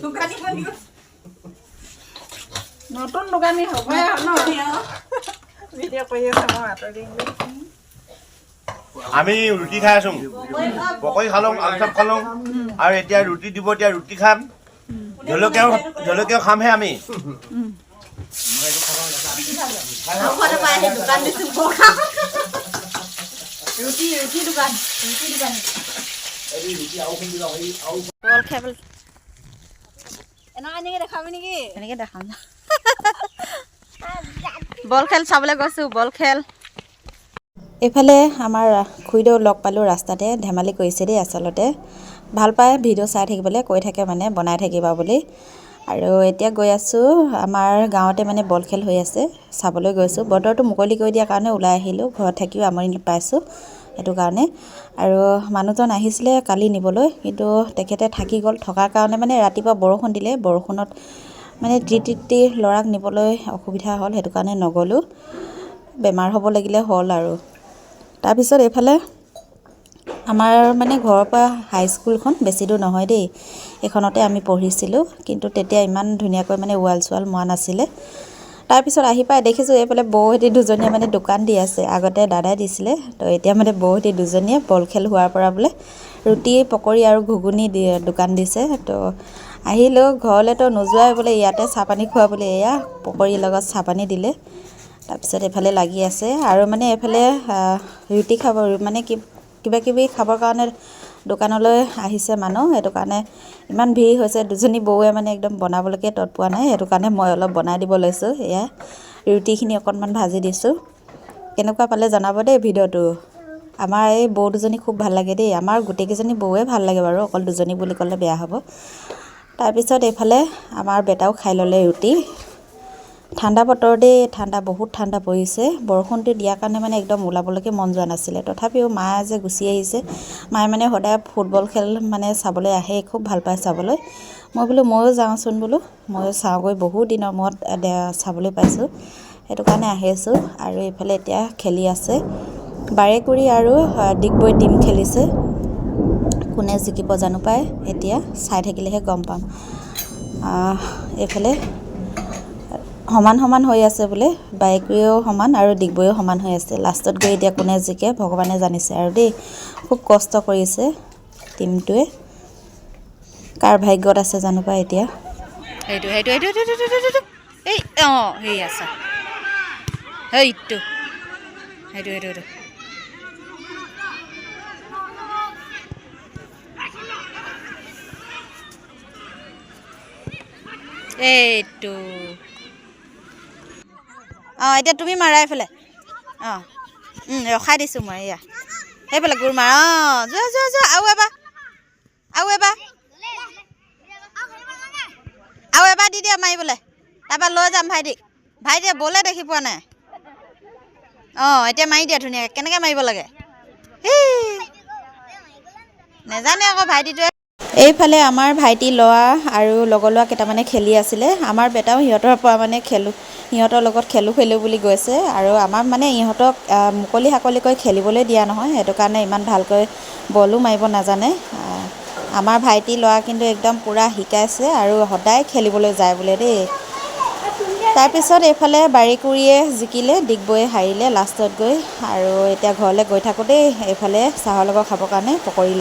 দোকানী বনি গৈছে। নতুন দোকানী হ'বই আৰু ন। ভিডিঅ' কৰি আছে, মই আঁতৰি দিম। আমি ৰুটি খাই আছো। পকৰি খালোঁ, আলু চপ খালোঁ আৰু এতিয়া ৰুটি দিব। এতিয়া ৰুটি খাম, জলকীয়াও জলকীয়াও খামহে আমি। ঘৰতে পাই আহি দোকান দিছো বৰ খাম। ৰুটি ৰুটি দোকান, ৰুটি দোকান। বল খেল। এনেকুৱা এনেকৈ দেখাবি নেকি? এনেকৈ দেখাম। বল খেল চাবলৈ গৈছোঁ, বল খেল। এইফালে আমাৰ খুৰীদেউ লগ পালোঁ ৰাস্তাতে। ধেমালি কৰিছে দেই। আচলতে ভাল পায় ভিডিঅ' চাই থাকিবলৈ, কৈ থাকে মানে বনাই থাকিবা বুলি। আৰু এতিয়া গৈ আছোঁ, আমাৰ গাঁৱতে মানে বল খেল হৈ আছে, চাবলৈ গৈছোঁ। বতৰটো মুকলি কৰি দিয়াৰ কাৰণে ওলাই আহিলোঁ। ঘৰত থাকিও আমনি পাইছোঁ, সেইটো কাৰণে। আৰু মানুহজন আহিছিলে কালি নিবলৈ, কিন্তু তেখেতে থাকি গ'ল। থকাৰ কাৰণে মানে ৰাতিপুৱা বৰষুণ দিলে, বৰষুণত মানে তিতি তিতি ল'ৰাক নিবলৈ অসুবিধা হ'ল, সেইটো কাৰণে নগ'লোঁ। বেমাৰ হ'ব লাগিলে হ'ল। আৰু তাৰপিছত এইফালে আমাৰ মানে ঘৰৰ পৰা হাইস্কুলখন বেছি দূৰ নহয় দেই। এইখনতে আমি পঢ়িছিলোঁ, কিন্তু তেতিয়া ইমান ধুনীয়াকৈ মানে ৱাল চোৱাল মৰা নাছিলে। তাৰপিছত আহি পাই দেখিছোঁ এইফালে বৌহঁতি দুজনীয়ে মানে দোকান দি আছে। আগতে দাদাই দিছিলে, তো এতিয়া মানে বৌহঁতি দুজনীয়ে বল খেল হোৱাৰ পৰা বোলে ৰুটি, পকৰি আৰু ঘুগুনি দি দোকান দিছে। তো আহিলোঁ ঘৰলৈ, তো নোযোৱাই বোলে, ইয়াতে চাহপানী খোৱা বোলে। এয়া পকৰীৰ লগত চাহপানী দিলে। তাৰপিছত এইফালে লাগি আছে আৰু মানে এইফালে ৰুটি খাব, মানে কি কিবা কিবি খাবৰ কাৰণে দোকানলৈ আহিছে মানুহ, সেইটো কাৰণে ইমান ভিৰ হৈছে। দুজনী বৌৱে মানে একদম বনাবলৈকে তত পোৱা নাই, সেইটো কাৰণে মই অলপ বনাই দিব লৈছোঁ। এয়া ৰুটিখিনি অকণমান ভাজি দিছোঁ। কেনেকুৱা পালে জনাব দেই ভিডিঅ'টো। আমাৰ এই বৌ দুজনী খুব ভাল লাগে দেই। আমাৰ গোটেইকেইজনী বৌৱে ভাল লাগে বাৰু, অকল দুজনী বুলি ক'লে বেয়া হ'ব। তাৰপিছত এইফালে আমাৰ বেটাও খাই ল'লে ৰুটি। ঠাণ্ডা বতৰ দেই, ঠাণ্ডা, বহুত ঠাণ্ডা পৰিছে। বৰষুণটো দিয়াৰ কাৰণে মানে একদম ওলাবলৈকে মন যোৱা নাছিলে। তথাপিও মায়ে যে গুচি আহিছে। মায়ে মানে সদায় ফুটবল খেল মানে চাবলৈ আহে, খুব ভাল পায় চাবলৈ। মই বোলো ময়ো যাওঁচোন বোলো, ময়ো চাওঁগৈ, বহুত দিনৰ মূৰত চাবলৈ পাইছোঁ, সেইটো কাৰণে আহিছোঁ। আৰু এইফালে এতিয়া খেলি আছে বাৰেকুৰি আৰু ডিগবৈ টীম খেলিছে। কোনে জিকিব জানো পাই, এতিয়া চাই থাকিলেহে গম পাম। এইফালে সমান সমান হৈ আছে বোলে, বাৰেকুৰিও সমান আৰু ডিগবৈও সমান হৈ আছে। লাষ্টত গৈ এতিয়া কোনে জিকে ভগৱানে জানিছে আৰু দেই। খুব কষ্ট কৰিছে টীমটোৱে। কাৰ ভাগ্যত আছে জানো পাই এতিয়া। সেইটো সেইটো সেইটো সেইটো সেইটো সেইটো, এই অঁ, সেই আছা, সেইটো সেইটো সেইটো সেইটো, এইটো। অঁ, এতিয়া তুমি মাৰা এইফালে। অঁ, ৰখাই দিছোঁ মই। এয়া সেইফালে গোৰ মাৰা। অঁ, যোৱা যোৱা যোৱা। আৰু এবাৰ, আৰু এবাৰ, আৰু এবাৰ দি দিয়া মাৰিবলৈ। তাৰপৰা লৈ যাম ভাইটিক। ভাইটিয়ে বলে দেখি পোৱা নাই। অঁ, এতিয়া মাৰি দিয়া ধুনীয়াকৈ। কেনেকৈ মাৰিব লাগে নেজানে আকৌ ভাইটিটোৱে। এইফালে আমাৰ ভাইটি ল'ৰা আৰু লগৰ ল'ৰা কেইটামানে খেলি আছিলে। আমাৰ বেটাও সিহঁতৰ পৰা মানে খেলোঁ, সিহঁতৰ লগত খেলোঁ খেলোঁ বুলি গৈছে। আৰু আমাৰ মানে ইহঁতক মুকলি সাকলিকৈ খেলিবলৈ দিয়া নহয়, সেইটো কাৰণে ইমান ভালকৈ বলো মাৰিব নাজানে। আমাৰ ভাইটি ল'ৰা কিন্তু একদম পূৰা শিকাইছে আৰু সদায় খেলিবলৈ যায় বোলে দেই। তাৰপিছত এইফালে বাৰীকুৰিয়ে জিকিলে, ডিগবৈয়ে হাৰিলে লাষ্টত গৈ। আৰু এতিয়া ঘৰলৈ গৈ থাকোঁতেই এইফালে চাহৰ লগত খাবৰ কাৰণে পকৰি ল'লোঁ।